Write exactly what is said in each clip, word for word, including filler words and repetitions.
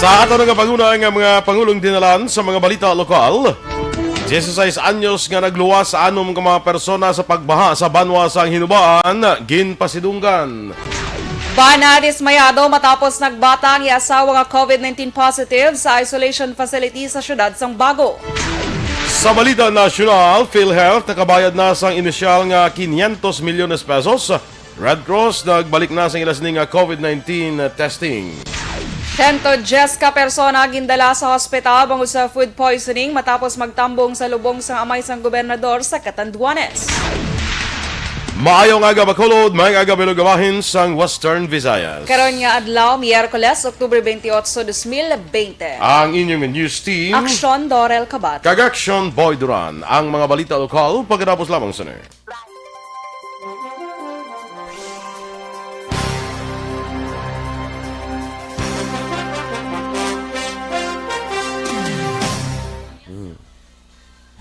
Sa aton nga panguna nga mga pangulong dinalan sa mga balita lokal, dieciséis anyos nga nagluwas sa anom ka mga persona sa pagbaha sa banwa sang Hinubaan, ginpasidunggan. Bana dismayado matapos nagbata ang iya asawa nga COVID nineteen positive sa isolation facility sa siyudad sang Bago. Sa balita nasyonal, PhilHealth nakabayad na sang inisyal nga quinientos milyones pesos. Red Cross nagbalik na sang ila sini nga COVID nineteen testing. Sento diyes ka persona gindala sa hospital bangod sa food poisoning matapos magtambong sa lubong sang amay sang gobernador sa Catanduanes. Maayong aga, Bacolod, maayong aga, Bilog, bahin sang Western Visayas. Karon nga adlaw, Miyerkules, Oktubre twenty-eight, dos mil bente. Ang inyong news team, Aksyon Dorel Kabat. Kag Aksyon Boy Duran. Ang mga balita lokal pagkatapos lamang sini.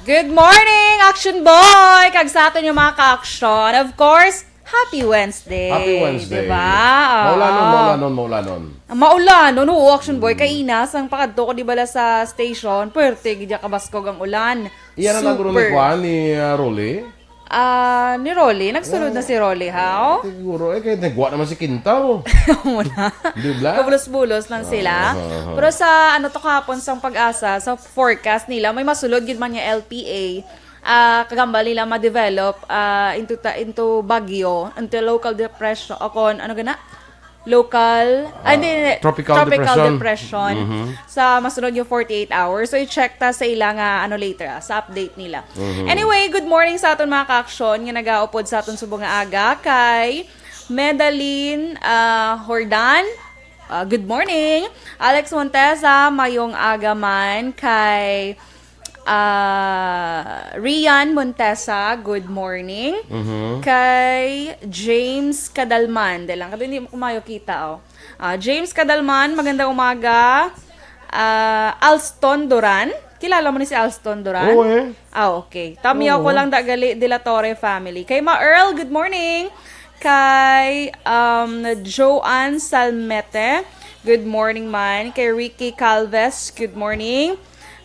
Good morning, Action Boy! Kag sa aton yung mga ka-action, of course, Happy Wednesday! Happy Wednesday. Diba? Oo. Maulanon, maulanon, maulanon. Maulanon, oo, Action Boy. Mm. Kay ina, sang pakadto ko, di bala, sa station, pwerte, gid ya kabaskog ang ulan. Iya na nagro ni Super. Kuan, ni, ah, Rolly? Ah, ni Rolly. Nagsulod na si Rolly, ha? Oh, siguro, eh, kaya nagwa naman si Kintaw. Muna. Di ba? Kabulos-bulos lang sila. Ah, ah, ah. Pero sa, ano to kahapon, sang PAGASA, sa forecast nila, may masulod gid man nga L P A, ah, kagambal nila ma-develop, ah, into ta-, into bagyo, into local depression, o kon, ano gana? Local, ah, hindi, hindi. Ah, tropical depression. Tropical depression. Mhm. Sa masunod nga forty-eight hours. So, i-check ta sa ila nga, ano, later, ah, sa update nila. Mhm. Anyway, good morning sa aton mga ka-action nga nagaupod sa aton subong nga aga kay Medalyn, ah, Hordan. Ah, good morning. Alex Montesa, mayong aga man kay Ah, Rian Montesa, good morning. Mhm. Kay James Kadalman. Dali lang, kato hindi mo kumayo kita, oh. Ah, James Kadalman, magandang umaga. Ah, Alston Duran. Kilala mo ni si Alston Duran? Oo, eh. Ah, okay. Tamyaw ko lang da gali, De La Torre family. Kay Ma Earl, good morning. Kay, um, Joanne Salmete, good morning man. Kay Ricky Calves, good morning.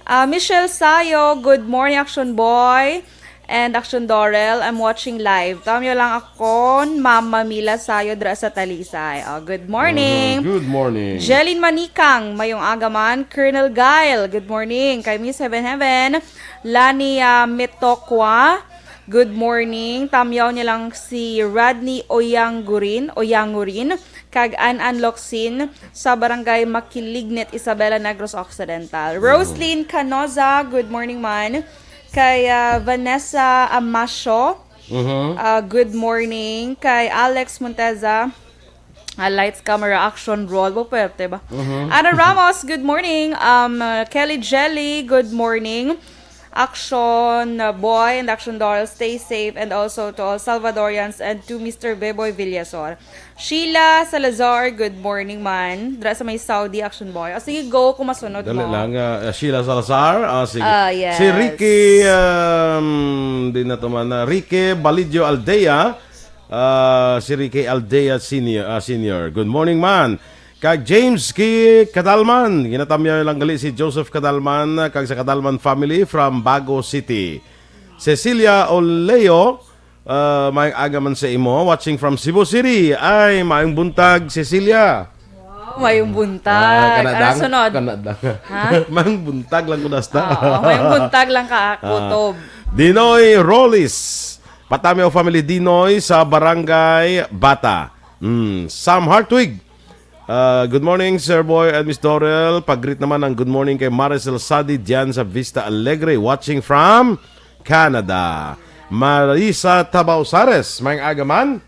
Ah, Michelle Sayo, good morning, Action Boy and Action Dorel. I'm watching live. Tamyo lang akon, Mama Mila Sayo, dra sa Talisay. Oh, good morning. Mhm. Good morning. Jelin Manikang, mayong aga man. Colonel Gail, good morning. Kay Miss Heaven Heaven, Lani, ah, Mitokwa, good morning. Tamyaw niya lang si Rodney Oyangurin, Oyangurin, kag An An Locsin sa Barangay Makilignet, Isabela, Negros Occidental. Mhm. Roslyn Canoza, good morning man. Kay, ah, Vanessa Amasio, mhm, ah, good morning. Kay Alex Monteza, ah, lights, camera, action, roll. Bo, pwerte ba? Mhm. Ana Ramos, good morning. Um, uh, Kelly Jelly, good morning. Action, uh, Boy and Action Doll, stay safe, and also to all Salvadorians and to Mister Beboy Villasor. Sheila Salazar, good morning man. Dra sa may Saudi, Action Boy. O, sige, go kung masunod mo. Dali lang, ah, ah, Sheila Salazar. Ah, sige. Ah, yes. Si Ricky, um, di na to man, ah, Ricky Balidio Aldea. Ah, si Ricky Aldea Senior, ah, Senior. Good morning man. Kag James Ki Kadalman. Ginatamyaw lang gali si Joseph Kadalman, ah, kag sa Kadalman family from Bago City. Cecilia Oleo, ah, maayong aga man sa imo. Watching from Cebu City. Ay, maayong buntag, Cecilia. Wow, maayong buntag. Ah, kana dang, kana dang. Ha? Maayong buntag lang ko nasta. Oo, maayong buntag lang ka, ah, kutob. Dinoy Rollis. Patamyaw family Dinoy sa Barangay Bata. Mm, Sam Hartwig. Ah, good morning, Sir Boy and Miss Dorel. Pag-greet naman ang good morning kay Maricel Sadi diyan sa Vista Alegre, watching from Canada. Marisa Tabausares, maayong aga man.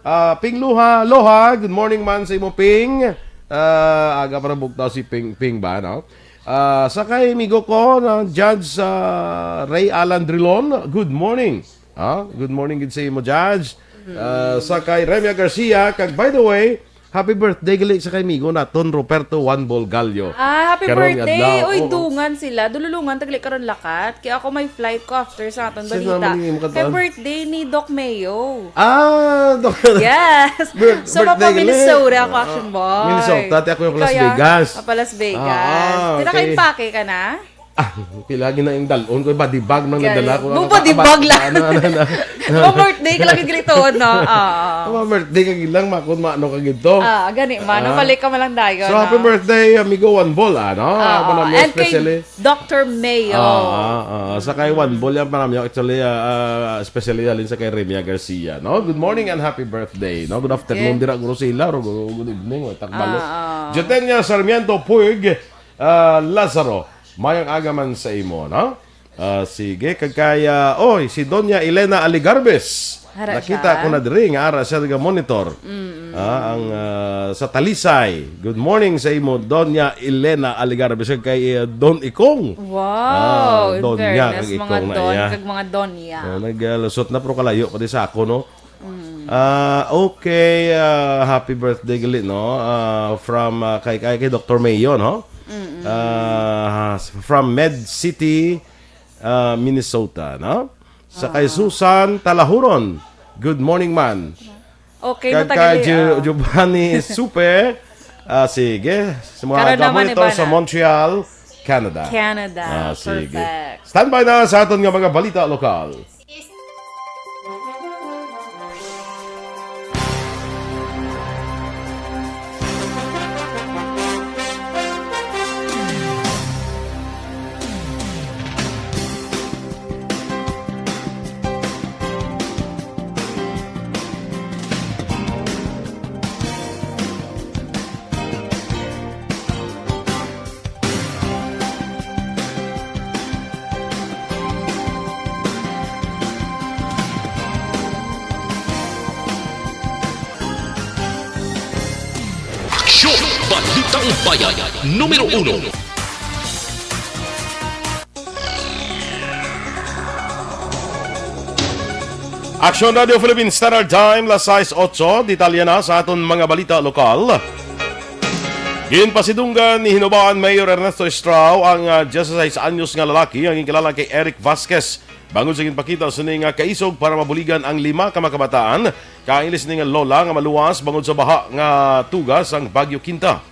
Ah, Ping Luha, Loha, good morning man sa imo, Ping. Ah, aga para bugtaw si Ping, Ping ba, no? Ah, sa kay amigo ko, na Judge, ah, Ray Alan Drilon, good morning. Ah, good morning gid sa imo, Judge. Ah, sa kay Remia Garcia, kag by the way, Happy birthday gali sa kay amigo naton, Ruperto Juan Bolgallo. Ah, happy Karon nga birthday. Adlaw. Oy, oo, dungan sila. Dululungan, tagli karon lakat. Kaya ako may flight ko after sa aton balita. Naman yung makatuan? Kay birthday ni Doc Mayo. Ah, Doc. Yes. Bir-, so, birthday mapa gali. Minnesota ako, ah, action boy. Minnesota, ti ako yung Las Vegas. Mapa Las Vegas. Ah, okay. Pinaka-impake ka na? Ah, pila gina yung dalon ko, body bag nang nadala ko. Mo body bag lang. Ano, ano, ano, ano. Mo birthday ka lang yung gritoon, no? Ah. Mo birthday ka gilang, makon, maano ka gito. Ah, gani man. Ah. Balik ka man lang dayon, so, happy birthday, amigo Juan Bol, ano? Ah, ah. And kay Doctor Mayo. Ah, ah, ah. Sa kay Juan Bol, yan, parang yung actually, ah, ah, especially, alin sa kay Remia Garcia, no? Good morning and happy birthday, no? Good afternoon, dira, guro sila, ro, good evening, o, takbalo. Ah, ah. Jotenia Sarmiento Puig, Ah, Lazaro, mayong aga man sa imo, no? Ah, sige, kag kay, ah, oy, si Doña Elena Aligarbes. Ara siya. Nakita ko na diri nga ara siya naga-monitor. Mm-mm. Ah, ang, ah, sa Talisay. Good morning sa imo, Doña Elena Aligarbes, kag kay, ah, Don Ikong. Wow, ah, in Doña fairness, kag mga Ikong na Don iya. Kag mga Doña. Ah, naglusot na, pero kalayo pa di sa ako, no? Mm. Ah, okay, ah, happy birthday gali, no? Ah, from, ah, kay, kay, kay Doctor Mayo, no? Mm-mm. Ah, from Med City, ah, Minnesota, no? Sa kay, ah, Susan Talahuron. Good morning, man. Okay, kag kay matagal, Gio-, ah, Giovanni Supe. Ah, sige. Sa mga karon naman, monitor iba sa na. Montreal, Canada. Canada. Ah, sige. Perfect. Standby na sa aton nga mga balita lokal. Aksyon! Balitang Bayan, numero uno. Aksyon Radio Philippine Standard Time, las sais otso. Detalye na sa aton mga balita lokal. Ginpasidunggan ni Hinobaan Mayor Ernesto Estrao ang, ah, diyesisais anyos nga lalaki nga ginkilala kay Eric Vasquez bangod sa ginpakita sini nga kaisog para mabuligan ang lima ka mga kabataan kaangil sini nga lola nga maluwas bangod sa baha nga tuga sang Bagyo Quinta.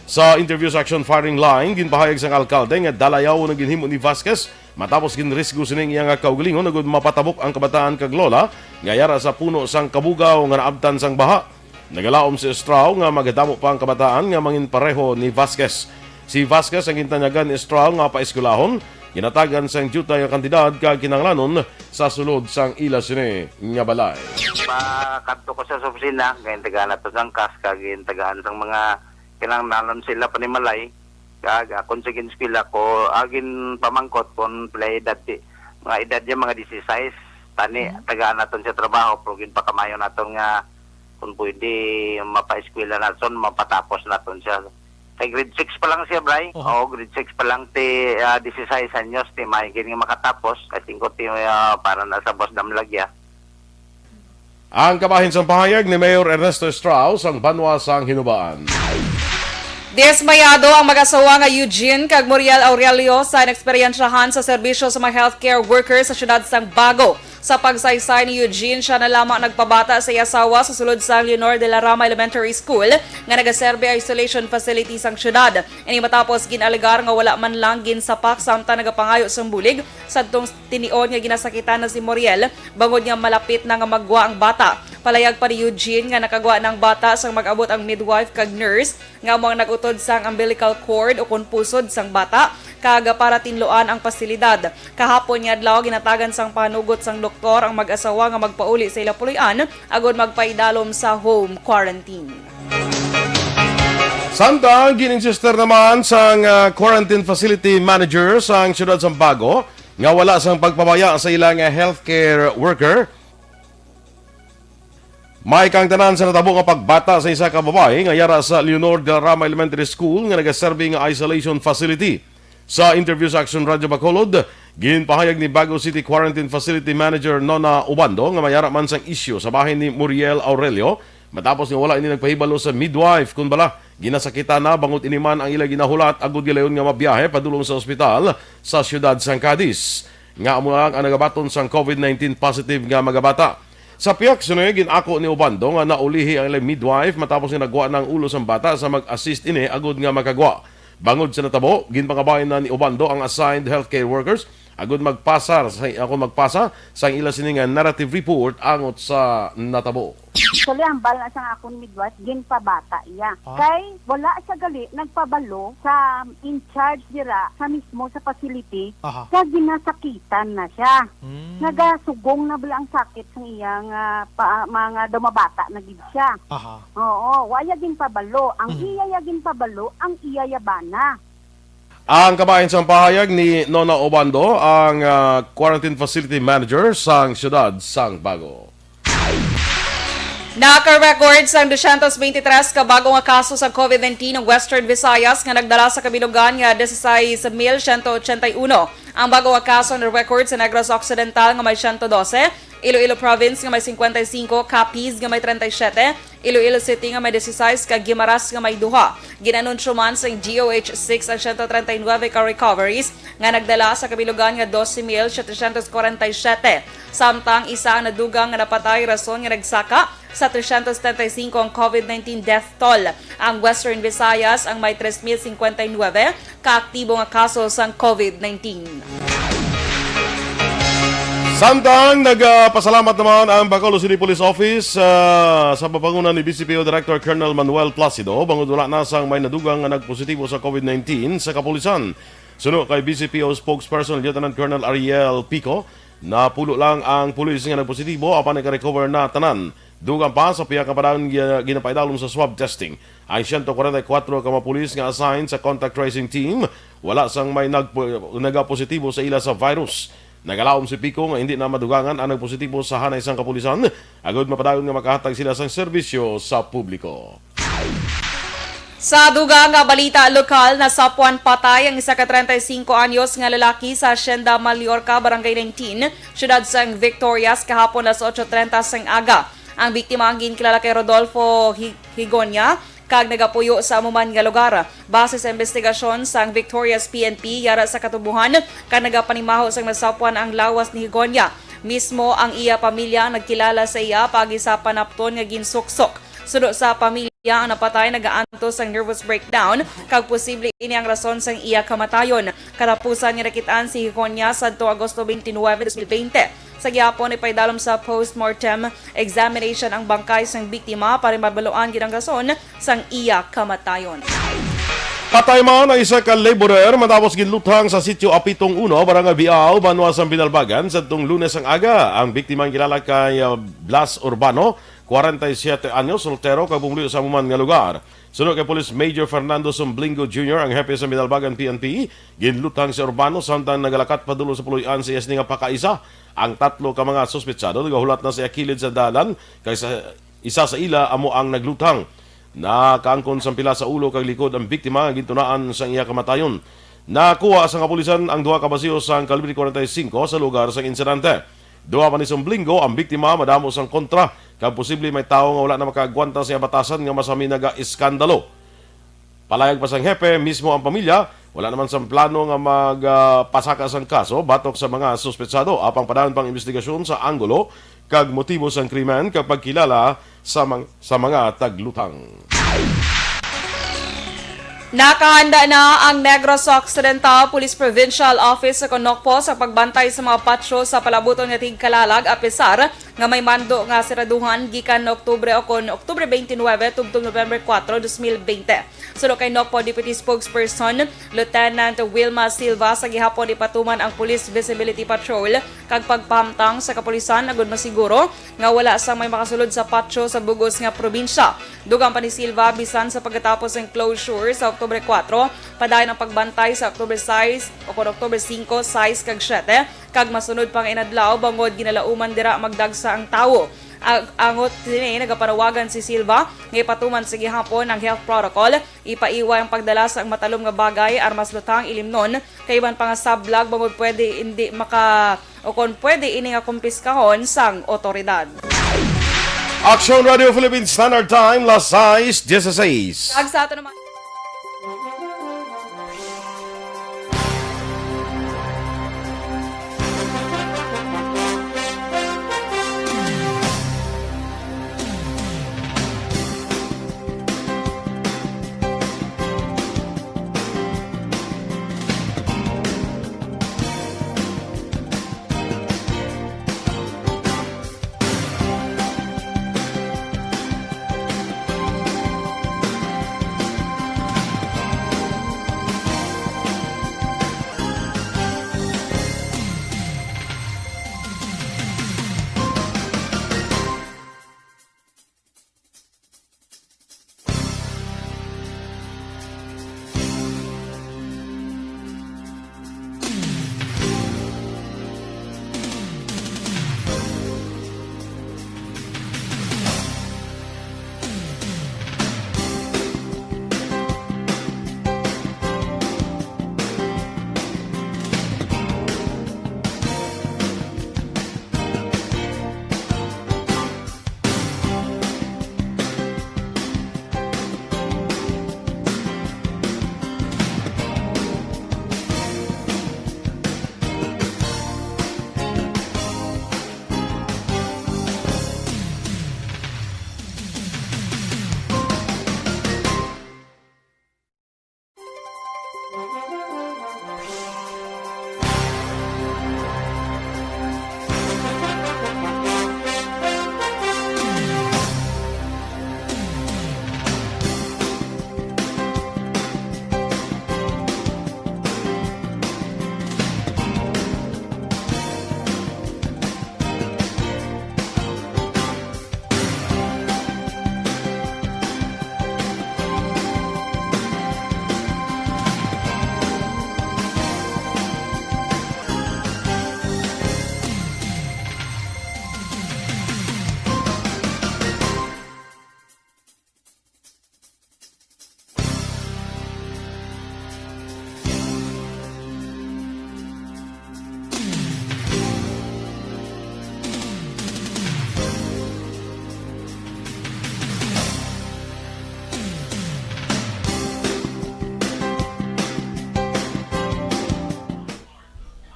Sa interview sa Action Firing Line, ginpahayag sang alkalde nga dalayawon ang ginhimo ni Vasquez matapos ginrisgo sini ang iya nga kaugalingon agud mapatabok ang kabataan kag lola nga yara sa puno sang kabugaw nga naabtan sang baha. Nagalaom si Estrao nga magadamo pa ang kabataan nga manginpareho ni Vasquez. Si Vasquez ang gintanyagan ni Estrao nga paeskwelahon, ginatagan sang diyutay nga kantidad kag kinahanglanon sa sulod sang ila sini nga balay. Pakadto ko sa opisina, gintagaan nato sang kas, kag gintagaan sang mga kinahanglanon sila panimalay. Kag akon sa gineskwela ko, ah, ginpamangkot kon pila edad ti, mga edad niya, mga disisais. Tani, mhm, tagaan naton siya trabaho, pero ginpakamayo naton nga kung pwede mapaeskwela naton, mapatapos naton siya. Kay grade six pa lang siya, Bray. Oho. Oo, grade six pa lang ti, ah, disisais anyos, ti may gini nga makatapos. I think ko ti, ah, para na sa boss Damlagya. Ang kabahin sang pahayag ni Mayor Ernesto Estrao sang banwa sang Hinubaan. Dismayado ang mag-asawa nga Eugene kag Muriel Aurelio sa ineksperyensyahan sa serbisyo sa mga healthcare workers sa siyudad sang Bago. Sa pagsaysay ni Eugene, siya na lamang nagpabata sa iya asawa sa sulod sang Leonor de la Rama Elementary School nga nagaserbi isolation facility sang siyudad. Ini matapos gin-alegar nga wala man lang ginsapak samtang nagapangayo sang bulig sadtong tinion nga ginasakitan na si Muriel bangod nga malapit na nga maggwa ang bata. Palayag pa ni Eugene nga nakagwa na ang bata sang mag-abot ang midwife kag nurse nga amo ang nag-utod sang umbilical cord o kon pusod sang bata, kag para tinluan ang pasilidad. Kahapon nga adlaw, ginatagan sang panugot sang doktor ang mag-asawa nga magpauli sa ila puloy-an agod magpaidalom sa home quarantine. Samtang gin-insister naman sang, ah, quarantine facility manager sang siyudad sang Bago nga wala sang pagpabaya sa ila nga healthcare worker. May kaangtanan sa natabo nga pagbata sa isa ka babayi nga yara sa Leonor de la Rama Elementary School nga nagaserbi nga isolation facility. Sa interview sa Action Radio Bacolod, ginpahayag ni Bago City Quarantine Facility Manager Nona Obando nga may ara man sang isyu sa bahin ni Muriel Aurelio Matapos nga wala ini nagpahibalo sa midwife, kun bala, ginasakitan na bangod ini man ang ila ginahulat agud gilayon nga mabiyahe padulong sa ospital sa siyudad sang Cadiz. Nga amo lang ang nagabaton sang COVID nineteen positive nga mga bata. Sa pihak sini, gin-ako ni Obando nga naulihi ang ilang midwife matapos nga nagwa na ang ulo sang bata sa mag-assist ini agud nga makagwa. Bangod sa natabo, ginpangabayan na ni Obando ang assigned healthcare workers agud magpasa sa, ako magpasa sang ila sini nga narrative report angot sa natabo. Actually, hambal na sang akon midwife, ginpabata iya. Ah? Kay wala siya gali nagpabalo sa in charge dira sa mismo sa facility, Aha. Kag ginasakitan na siya. Mm. Nagasugong na bala ang sakit sang iyang, ah, pa, mga dumabata na gid siya. Aha. Oo, wa iya ginpabalo. Ang Mhm. iya iya ginpabalo, ang iya iya bana. Ang kabahin sang pahayag ni Nona Obando, ang, ah, quarantine facility manager sang siyudad sang Bago. Naka-record sang dosyentos beintitres ka bago nga kaso sa COVID nineteen ang Western Visayas, nga nagdala sa kabilugan nga dieciséis mil ciento ochenta y uno. Ang bago nga kaso na-record sa Negros Occidental nga may siyento dose, Iloilo Province nga may cincuenta y cinco, Capiz nga may treinta y siete, Iloilo City nga may dieciséis, kag Guimaras nga may duha. Gin-anunsyo man sang D O H six ang siyento treinta y nuebe ka recoveries nga nagdala sa kabilugan nga doce mil setecientos cuarenta y siete, samtang isa ang nadugang nga napatay, rason nga nagsaka sa trescientos setenta y cinco ang COVID nineteen death toll. Ang Western Visayas ang may tres mil cincuenta y nuebe ka aktibo nga kaso sang COVID nineteen. Samtang nagapasalamat naman ang Bacolod City Police Office, ah, sa pagpanguna ni V C P O Director Colonel Manuel Placido, bangod wala na sang may nadugang nga nagpositibo sa COVID nineteen sa kapulisan. Suno kay V C P O spokesperson Lieutenant Colonel Ariel Pico, napulo lang ang pulis nga nagpositibo apan nagka-recover na tanan. Dugang pa, sa pihak nga panahon, gi-, ginapaidalom sa swab testing ang siyento kwarenta y kuwatro ka mga pulis nga assigned sa contact tracing team. Wala sang may nagpo-, nagapositibo sa ila sa virus. Nagalaom si Pico nga hindi na madugangan ang nagpositibo sa hanay sang kapulisan, agud mapadayon nga makahatag sila sang serbisyo sa publiko. Sa dugang nga balita lokal, nasapwan patay ang isa ka treinta y cinco anyos nga lalaki sa Hacienda Mallorca, Barangay nineteen, siyudad sang Victorias, kahapon alas otso treinta sang aga. Ang biktima ang ginkilala kay Rodolfo Hi-, Higonia, kag nagapuyo sa amo man nga lugar. Base sa investigasyon sang Victorias P N P, yara sa katubohan kag nagapanimaho sang nasapwan ang lawas ni Higonia. Mismo ang iya pamilya ang nagkilala sa iya paagi sa panapton nga ginsuksok. Suno sa pamilya, ang napatay nagaantos sang nervous breakdown kag posible ini ang rason sang iya kamatayon. Katapusan nga nakit-an si Higonia sadto Agosto twenty-nine, twenty twenty. Sa gihapon, ipaidalom sa postmortem examination ang bangkay sang biktima para mabaluan gid ang rason sang iya kamatayon. Patay man ang isa ka laborer matapos ginluthang sa Sitio Apitong Uno, Barangay Biao, banwa sang Binalbagan, sadtong Lunes ang aga. Ang biktima ang kilala kay, ah, Blas Urbano, kwarenta y siyete anyos, soltero, kag pumuluyo sa amo man nga lugar. Suno kay Police Major Fernando Sumblingo Junior, ang hepe sa Binalbagan P N P, ginluthang si Urbano samtang nagalakat padulong sa puloy-an sa iya sini nga pakaisa. Ang tatlo ka mga suspetsado nagahulat na sa iya kilid sa dalan, kay sa isa sa ila amo ang nagluthang. Nakaangkon sang pila sa ulo kag likod ang biktima nga gintunaan sang iya kamatayon. Nakuha sa kapulisan ang duha ka basiyo sang kalibre kwarenta y singko sa lugar sang insidente. Duha man ni Sumblingo ang biktima madamo sang kontra kag posible may tawo nga wala na makaagwanta sa iya batasan nga masami naga-iskandalo. Palayag pa sang hepe, mismo ang pamilya wala naman sang plano nga mag, ah, pasaka sang kaso batok sa mga suspetsado, apang padayon pang investigasyon sa anggulo kag motibo sang krimen kag pagkilala sa mang-, sa mga tagluthang. Nakahanda na ang Negros Occidental Police Provincial Office sa Nocpo sa pagbantay sa mga patro sa palabuton nga tigkalalag, apisar nga may mando nga seraduhan gikan Oktubre o kon Oktubre twenty-nine tubtob November kuwatro, dos mil bente. Suno kay Nocpo Deputy Spokesperson Lieutenant Wilma Silva, sa gihapon ipatuman ang Police Visibility Patrol kag pagpahamtang sa kapulisan agud masiguro nga wala sang may makasulod sa patro sa bug-os nga probinsya. Dugang pa ni Silva, bisan sa pagkatapos sang closure sa Oktubre kuwatro, padayon ang pagbantay sa Oktubre sais o kon Oktubre singko, sais kag siyete, kag masunod pa nga inadlaw bangod ginalauman dira magdagsa ang tawo. Ag-, angot sini, nagapanawagan si Silva nga ipatuman sa gihapon ang health protocol, ipaiway ang pagdala sang matalom nga bagay, armas, luthang, ilimnon, kag iban pa nga sablag bangod pwede hindi maka-, o kon pwede ini nga kumpiskahon sang otoridad. Action Radio Philippines Standard Time, las sais dieciséis. Kag sa ato naman.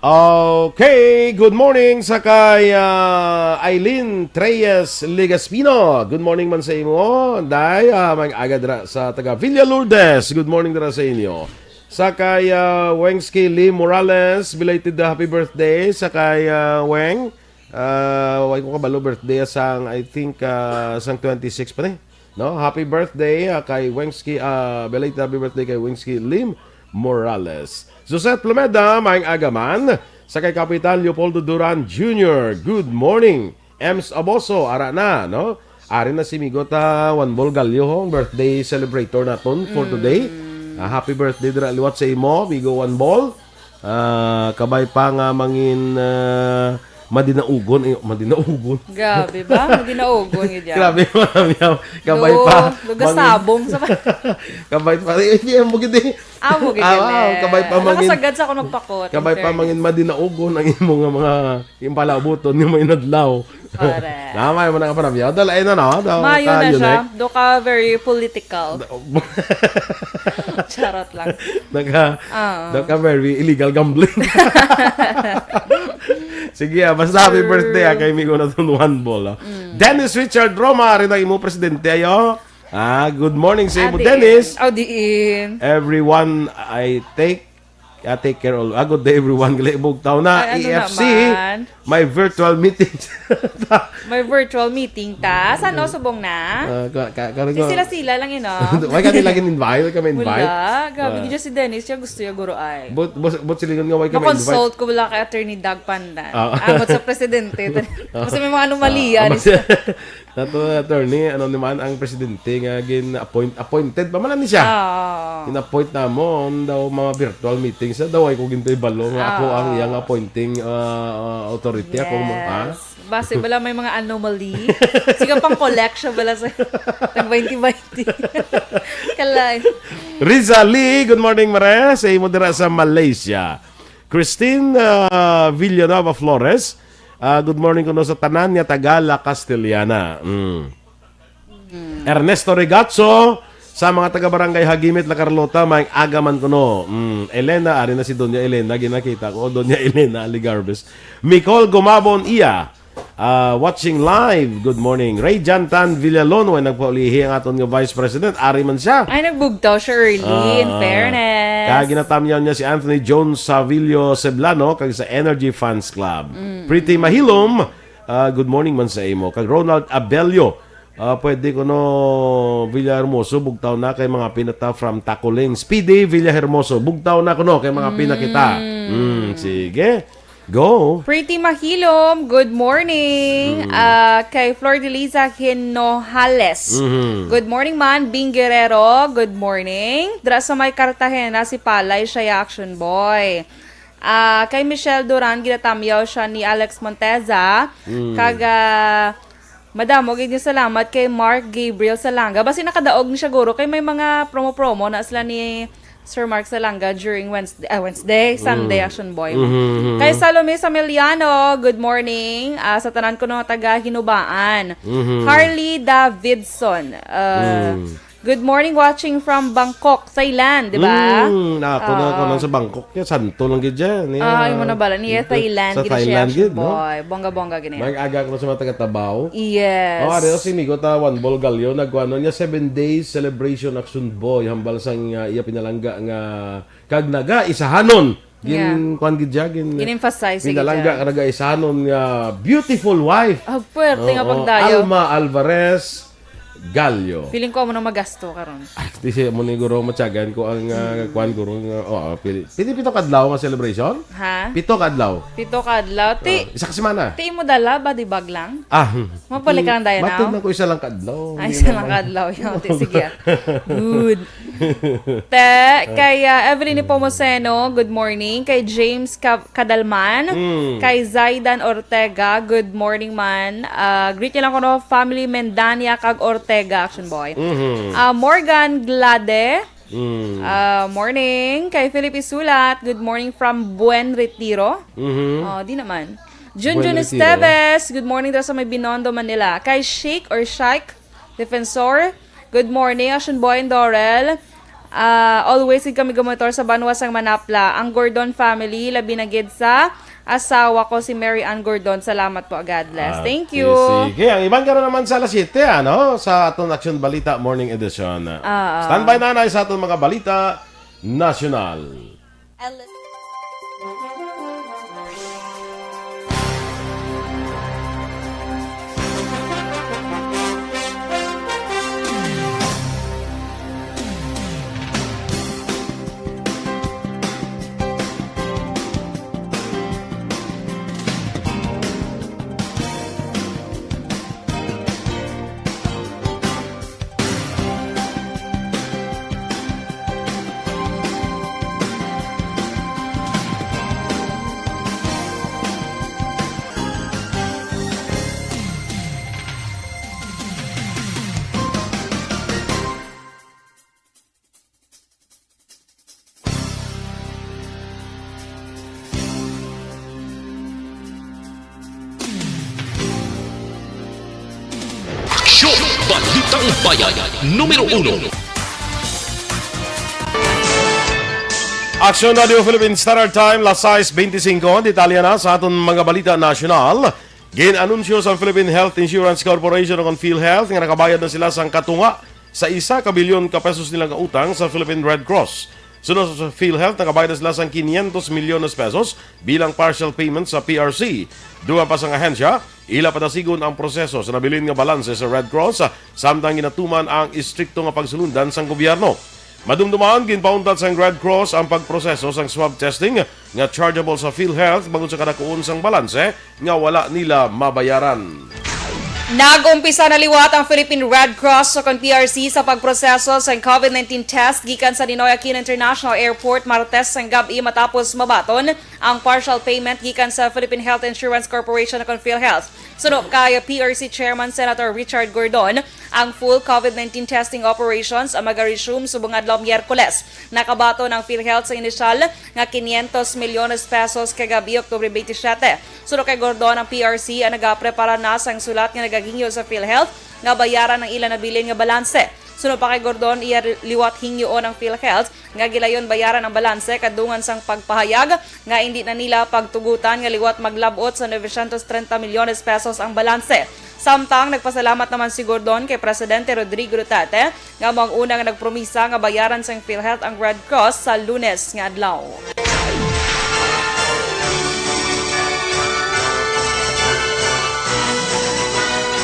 Okay, good morning sa kay, ah, Eileen Treyes Legaspino. Good morning man sa imo, Day. Ah, may aga dira sa taga Villa Lourdes. Good morning dira sa inyo. Sa kay, ah, Wengski Lee Morales, belated happy birthday. Sa kay, ah, Weng, ah, way ko kabalo birthday sang, I think, ah, sang twenty-six pa ni. No? Happy birthday, ah, kay Wengski, ah, belated happy birthday kay Wengski Lim Morales. Josette Plumeda, maayong aga man. Sa kay Kapitan Leopoldo Duran Junior, good morning. Ems Aboso, ara na, no? Ari na si Migo ta Juan Bol Gallo, ho, birthday celebrator naton for today. Ah, happy birthday dira liwat sa imo, Migo Juan Bol. Ah, kabay pa nga mangin, ah, madinaugon, eh, madinaugon. Grabe ba? Madinaugon gid yan. Grabe, marami yan. Kabay pa, lugasabong sa kabay pa, eh, hindi, amo gid, eh. Amo gid, ah, yan, eh. Kabay pa mangin, nakasagad sa ako magpakot, kabay pa mangin madinaugon ang imo nga mga, yung palabuton, yung mga inadlaw. Correct. Namay mo na ka pa na biyaw. Dala, ayun na, no? Daw mayo ka na siya. Unique. Do ka very political. Da- Charot lang. Naka, ah, naka very illegal gambling. Sige, ah, basta happy birthday, ah, kay Migo na Don Juan Bol, ah. Mm. Dennis Richard Roma, rin ang imo presidente, ayo. Ah, good morning sa imo, Dennis. Oh, diin. Everyone, I take Ah, take care all. Ah, good day, everyone. Gali, bugtaw na, ano E F C. Naman? May virtual meeting. May virtual meeting ta. Saan, no? Subong na? Ah, ka, ka, ka, si sila-sila lang yun, no? Why ka nila gin-invite? Why ka ma-invite? Wala. Grabe, ah, gid si Dennis. Siya gusto niya, guro, ay. But, but, but sila nga, why ka ma-invite? Ma-consult ko wala kay Attorney Doug Pandan. Ah. Abot sa presidente. Basta may mga anomalya. Ah, Nato, attorney, ano naman ang presidente nga gin-appoint, appointed pa man ni siya. Oo. Gin-appoint namon daw mga virtual meetings, sa daw ay ko gintay balo nga ako ang iyang appointing, ah, ah, authority. Ako, ha? Yes. Base bala may mga anomaly. Sige, pang collection bala sa tag twenty twenty. Kalay. Rizali, good morning, Mare. Sa imo dira sa Malaysia. Christine, ah, Villanueva Flores, Ah, good morning kuno sa tanan nga taga La Castellana. Mm. Ernesto Regacho, sa mga taga Barangay Hagimit, La Carlota, may aga man kuno. Mm. Elena, ari na si Doña Elena, ginakita ko, Doña Elena Aligarbes. Nicole Gumabon iya, ah, watching live. Good morning. Ray Jantan Villalon, way nagpaulihi ang aton nga Vice President. Ari man siya. Ay, nagbugtaw siya early, in Ah, fairness. Kag ginatamyaw niya si Anthony Jones Savillo Seblano, kag sa Energy Fans Club. Mm. Pretty Mahilom, ah, good morning man sa imo. Kag Ronald Abelio, ah, pwede kuno Villahermoso, bugtaw na kay mga pinata from Tacoling. Speedy Villahermoso, bugtaw na kuno kay mga pinakita. Mm. Mm, sige. Go. Pretty Mahilom, good morning. Mm. Ah, kay Flor de Liza Hinojales. Mhm. Good morning man, Bing Guerrero. Good morning. Dira sa may Cartagena, si Palay, siya ya action boy. Ah, kay Michelle Duran, ginatamyaw siya ni Alex Monteza. Mm. Kag, ah, madamo gid nga salamat kay Mark Gabriel Salanga. Basi nakadaog ni siya, guro, kay may mga promo-promo na sila ni Sir Mark Salanga during Wednesday, ah, Wednesday, Sunday, Mm. action boy. Mhm, mhm. Kay Salome Samiliano, good morning. Ah, sa tanan ko nga taga Hinubaan. Mhm. Harley Davidson, ah, Mm. good morning, watching from Bangkok, Thailand, di ba? Mm, na ako na, ako Ah. na sa Bangkok niya, santo lang gid dyan, niya. Ah, imo na bala niya, Ito, Thailand, sa gid siya, Thailand action gid, no? boy. Bongga-bongga gid niya. Mag-aga ko sa mga taga Tabao. Yes. Oh, ari si Migo ta, Juan Bol Gallo, nagkuano niya, seven days celebration action boy, hambal sang, ah, iya pinalangga nga kag naga-isahanon. Gin-, Yeah. kuwan gid siya, gin-, Gin-emphasize gid pinalangga siya. Ka naga-isahanon nga beautiful wife. Ah, puwerte nga Oo, pagdayo. Alma Alvarez Gallo. Feeling ko amo na magasto karon. Ah, di siya mo ni guro matyagan ko ang, ah, Mm. kuwan guro nga, oh, ah, pili, pili pito kadlaw nga celebration? Ha? Pito kadlaw. Pito kadlaw. Ti, Oh, isa ka semana. Ti mo dala, body bag lang? Ah, hmm. Mabalik ka lang, Diana, Matod oh. lang ko isa lang kadlaw. Ay, Hindi isa lang naman. kadlaw. Yun, ti, sige, ah. Good. Te, kay, ah, Evelyn Nepomuceno, good morning. Kay James Ka-, Kadalman, Mm. kay Zaidan Ortega, good morning man. Ah, greet niya lang ko, no, family Mendania kag Ortega, action boy. Mhm. Ah, Morgan Glade, Mm. ah, morning. Kay Philip Isulat, good morning from Buen Retiro. Mhm. Oh, di naman. Junjun Buen Retiro. Esteves, good morning daw sa may Binondo, Manila. Kay Sheik or Shaik, Defensor, good morning, Action Boy and Dorel. Ah, always gid kami gumonitor sa banwa sang Manapla. Ang Gordon family, labi na gid sa asawa ko, si Mary Ann Gordon. Salamat po. God bless. Thank you. Okay, sige. Ang iban karon naman sa alas siyete, ano? Sa aton Action Balita Morning Edition. Ah. Standby na na sa aton mga balita nasyonal. Aksyon! Balitang Bayan, numero uno. Aksyon Radio Philippine Standard Time, las sais beintisinco. Detalye na sa aton mga balita nasyonal. Gin-anunsyo sa Philippine Health Insurance Corporation o kon PhilHealth nga nakabayad na sila sang katunga sa isa ka bilyon ka pesos nila nga utang sa Philippine Red Cross. Suno sa PhilHealth, nakabayad na sila sang quinientos milyones pesos bilang partial payment sa P R C. Dugang pa sang ahensya, ila padasigon ang proseso sa nabilin nga balanse sa Red Cross, samtang ginatuman ang istrikto nga pagsulundan sang gobyerno. Madumduman, ginpauntat sang Red Cross ang pagproseso sang swab testing nga chargeable sa PhilHealth bangod sa kadakuon sang balanse nga wala nila mabayaran. Nag-umpisa na liwat ang Philippine Red Cross o kon P R C sa pagproseso sang COVID nineteen test gikan sa Ninoy Aquino International Airport Martes sang gab-i, matapos mabaton ang partial payment gikan sa Philippine Health Insurance Corporation o kon PhilHealth. Suno kay P R C Chairman Senator Richard Gordon, ang full COVID nineteen testing operations ang mag-resume subong adlaw Miyerkules. Nakabaton ang PhilHealth sa inisyal nga quinientos milyones pesos kagabi, Oktubre twenty-seven. Suno kay Gordon, ang P R C ang nagaprepara na sang sulat nga nagahingyo sa PhilHealth nga bayaran ang ila nabilin nga balanse. Suno pa kay Gordon, iya ri-, liwat hingyoon ang PhilHealth nga gilayon bayaran ang balanse kadungan sang pagpahayag nga indi na nila pagtugutan nga liwat maglab-ot sa novecientos treinta milyones pesos ang balanse. Samtang nagpasalamat naman si Gordon kay Presidente Rodrigo Duterte nga amo ang una nga nagpromisa nga bayaran sang PhilHealth ang Red Cross sa Lunes nga adlaw.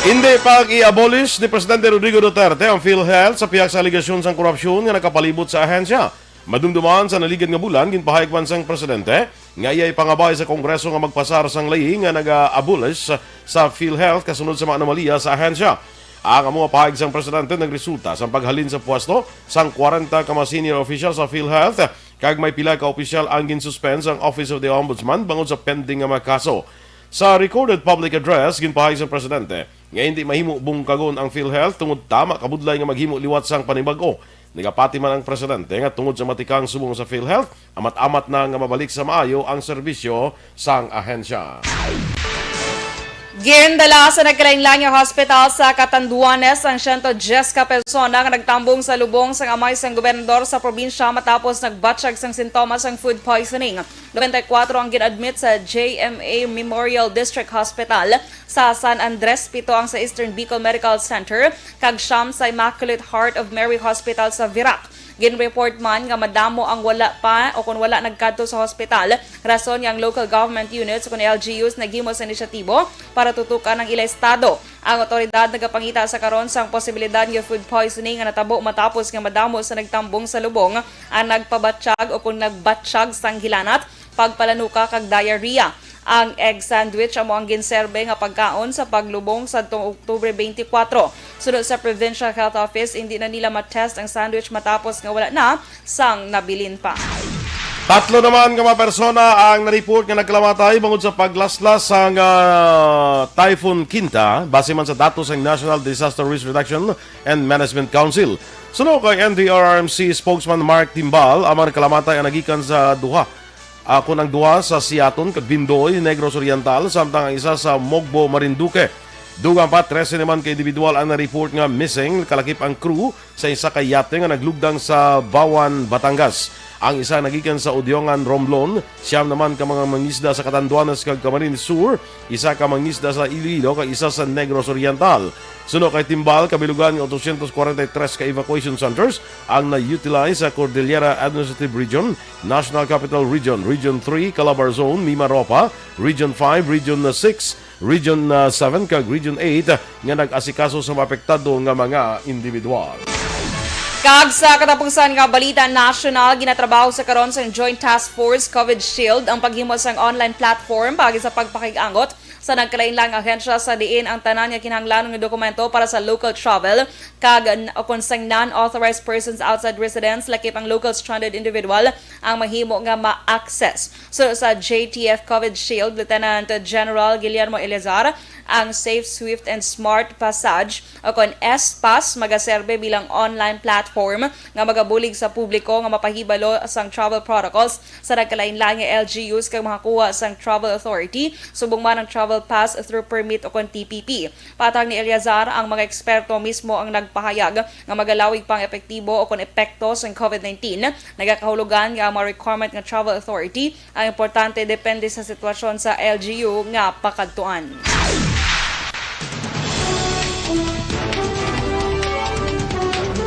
Indi pag-i-abolish ni Presidente Rodrigo Duterte ang PhilHealth sa pihak sa alegasyon sang korupsyon nga nakapalibot sa ahensya. Madumduman sa naligad nga bulan, ginpahayag man sang presidente nga iya'y pangabay sa Kongreso nga magpasar sang layi nga naga-abolish sa, sa PhilHealth kasunod sa mga anomalya sa ahensya. Ang amo nga pahayag sang presidente nagresulta sang paghalin sa pwesto sang kwarenta ka mga senior official sa PhilHealth, kag may pila ka opisyal ang ginsuspend sang Office of the Ombudsman bangod sa pending nga mga kaso. Sa recorded public address, ginpahayag sang presidente nga hindi mahimo bungkagon ang PhilHealth tungod tama kabudlay nga maghimo liwat sang panibag-o. Nagapati man ang presidente nga tungod sa matikang subong sa PhilHealth, amat-amat na nga mabalik sa maayo ang serbisyo sang ahensya. Gindala sa nagkalainlain nga hospital sa Catanduanes ang siyento diyes ka persona nga nagtambong sa lubong sang amay sang gobernador sa probinsya matapos nagbatsyag sang sintomas sang food poisoning. Nobenta y kuwatro ang gin-admit sa J M A Memorial District Hospital, sa San Andres, pito ang sa Eastern Bicol Medical Center, kag siyam sa Immaculate Heart of Mary Hospital sa Virac. Gin-report man nga madamo ang wala pa o kon wala nagkadto sa hospital, rason nga ang local government units o kon L G Us naghimo sa inisyatibo para tutukan ang ila estado. Ang awtoridad nagapangita sa karon sang posibilidad nga food poisoning nga natabo matapos nga madamo sa nagtambong sa lubong ang nagpabatsyag o kon nagbatsyag sang hilanat, pagpalanuka kag diarrhea. Ang egg sandwich amo ang ginserbe nga pagkaon sa paglubong sadtong Oktubre twenty-four. Sunod sa Provincial Health Office, indi na nila ma-test ang sandwich matapos nga wala na sang nabilin pa. Tatlo naman ka mga persona ang na-report nga nagkalamatay bangod sa paglaslas sang, ah, Typhoon Kinta, base man sa datos sang National Disaster Risk Reduction and Management Council. Suno kay N D R R M C spokesman Mark Timbal, ang mga nagkalamatay ang nagikan sa duha ah, kon ang duha sa Siaton kag Bindoy, Negros Oriental, samtang ang isa sa Mogbo, Marinduque. Dugang pa, trese naman ka individual ang na-report nga missing, kalakip ang crew sa isa ka yate nga naglugdang sa Bawan, Batangas. Ang isa nagikan sa Udiongan, Romblon, siyam naman ka mga mangisda sa Catanduanes kag Camarines Sur, isa ka mangisda sa Iloilo, kag isa sa Negros Oriental. Suno kay Timbal, kabilugan nga otosyentos kwarenta y tres ka evacuation centers ang na-utilize sa Cordillera Administrative Region, National Capital Region, Region three, Calabar Zone, Mimaropa, Region five, Region six, Region, ah, seven, kag Region eight nga nag-asikaso sa mga apektado nga mga individual. Kag sa katapusan nga balita nasyonal, ginatrabaho sa karon sang Joint Task Force COVID Shield ang paghimo sang online platform paagi sa pagpakig-angot sa nagkalainlaing ahensya sa diin ang tanan nga kinahanglanon nga dokumento para sa local travel kag n-, o kon sang non-authorized persons outside residence, lakip ang local stranded individual, ang mahimo nga ma-access. So, sa J T F COVID Shield, Lieutenant General Guillermo Eleazar, ang Safe, Swift, and Smart Passage o kon S-PASS magaserbe bilang online platform nga magabulig sa publiko nga mapahibalo sang travel protocols sa nagkalainlain nga L G Us kag makakuha sang travel authority, subong man ang travel pass through permit o kon T P P. Patag ni Eleazar, ang mga eksperto mismo ang nagpahayag nga magalawig pa ang epektibo o kon epekto sang COVID nineteen. Nagakahulugan nga ang mga requirement nga travel authority ang importante depende sa sitwasyon sa L G U nga pakadtuan.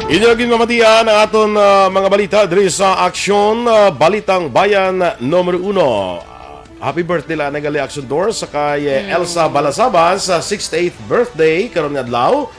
Inyo ginmamatian ang aton, ah, mga balita diri sa Aksyon, ah, Balitang Bayan Numero Uno. Happy birthday lang na gali, Aksyon Dor, sa kay, eh, Elsa Balasabas sa sixty-eighth birthday karon nga adlaw.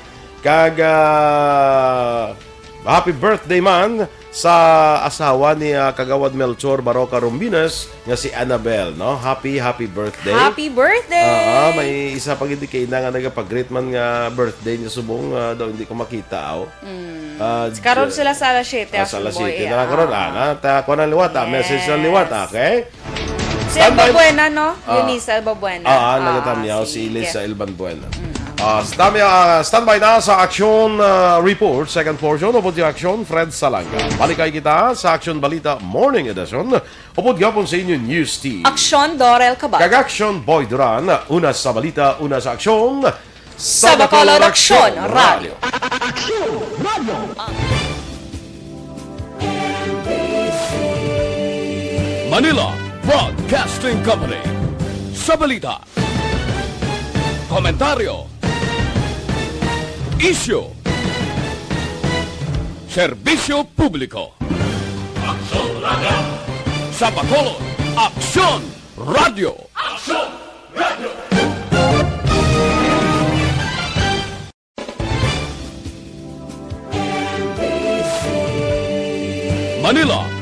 Kag, ah, happy birthday man sa asawa ni, ah, Kagawad Melchor Baroca Rombines nga si Annabel, no? Happy, happy birthday. Happy birthday! Oo, may isa pa gid kay na nga nagapag-greet man nga birthday niya subong, ah, daw hindi ko makita, aw. Mm. Ah, Karon sila sa alas siyete, ah, sa alas siyete na lang karon, ah, na, ta, kuha na liwat, ah, message na liwat, okay? Si Elba Buena, no? Ah. Eunice Elba Buena. Ah, nagatamyaw si Ilis sa Elban Buena. Ah, standby, ah, standby na sa action, ah, report, second portion, upod kang Action, Fred Salanga. Balik kay kita sa Action Balita Morning Edition, upod gihapon sa inyo news team. Action, Dorel Cabal. Kag Action, Boy Duran. Una sa balita, una sa aksyon. Sa Bacolod Aksyon Radio. Aksyon Radio. Manila Broadcasting Company. Sa balita, komentaryo, isyu, serbisyo publiko. Aksyon Radio. Sa Bacolod, Aksyon Radio. Aksyon Radio. Manila